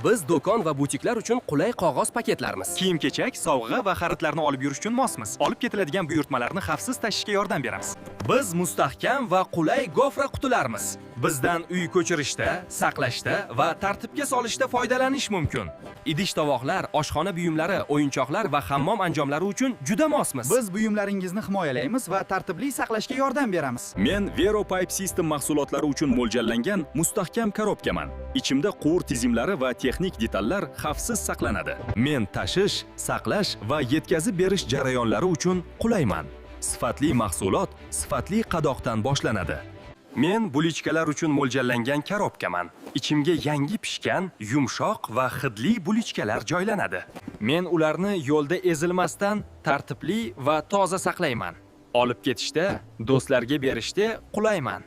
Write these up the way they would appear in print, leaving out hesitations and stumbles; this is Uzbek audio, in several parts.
Biz do'kon va butiklar uchun qulay qog'oz paketlarmiz. Kiyim-kechak, sovg'a va xaridlarni olib yurish uchun mosmiz. Olib ketiladigan buyurtmalarni xavfsiz tashishga yordam beramiz. Biz mustahkam va qulay gofra qutilarmiz. Bizdan uy ko'chirishda, saqlashda va tartibga solishda foydalanish mumkin. Idish tovoqlar, oshxona buyumlari, o'yinchoqlar va hammom anjomlari uchun juda mosmiz. Biz buyumlaringizni himoyalaymiz va tartibli saqlashga yordam beramiz. Men Vero Pipe System mahsulotlari uchun mo'ljallangan mustahkam korobkaman. Ichimda quvur tizimlari va texnik detallar xavfsiz saqlanadi. Men tashish, saqlash va yetkazib berish jarayonlari uchun qulayman. Sifatli mahsulot sifatli qadoqdan boshlanadi. Men bulichkalar uchun mo'ljallangan korobkaman. Ichimga yangi pishgan, yumshoq va hidli bulichkalar joylanadi. Men ularni yo'lda ezilmasdan tartibli va toza saqlayman. Olib ketishda, do'stlarga berishda qulayman.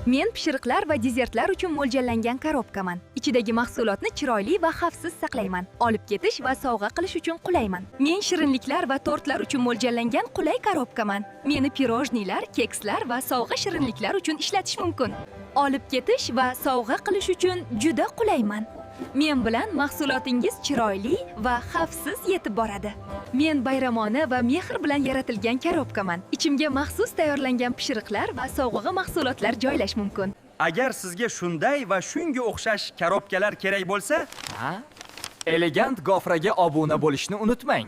Men pishiriqlar va dezertlar uchun mo'ljallangan korobkaman. Ichidagi mahsulotni chiroyli va xavfsiz saqlayman. Olib ketish va sovg'a qilish uchun qulayman. Men shirinliklar va tortlar uchun mo'ljallangan qulay korobkaman. Meni pirojnilar, kekslar va sovg'a shirinliklar uchun ishlatish mumkin. Olib ketish va sovg'a qilish uchun juda qulayman. Men bilan mahsulotingiz chiroyli va xavfsiz yetib boradi. Men bayramona va mehr bilan yaratilgan korobkaman. Ichimga maxsus tayyorlangan pishiriqlar va sovg'a mahsulotlar joylash mumkin. Agar sizga shunday va shunga o'xshash korobkalar kerak bo'lsa, Ha? Elegant gofraga obuna bo'lishni unutmang.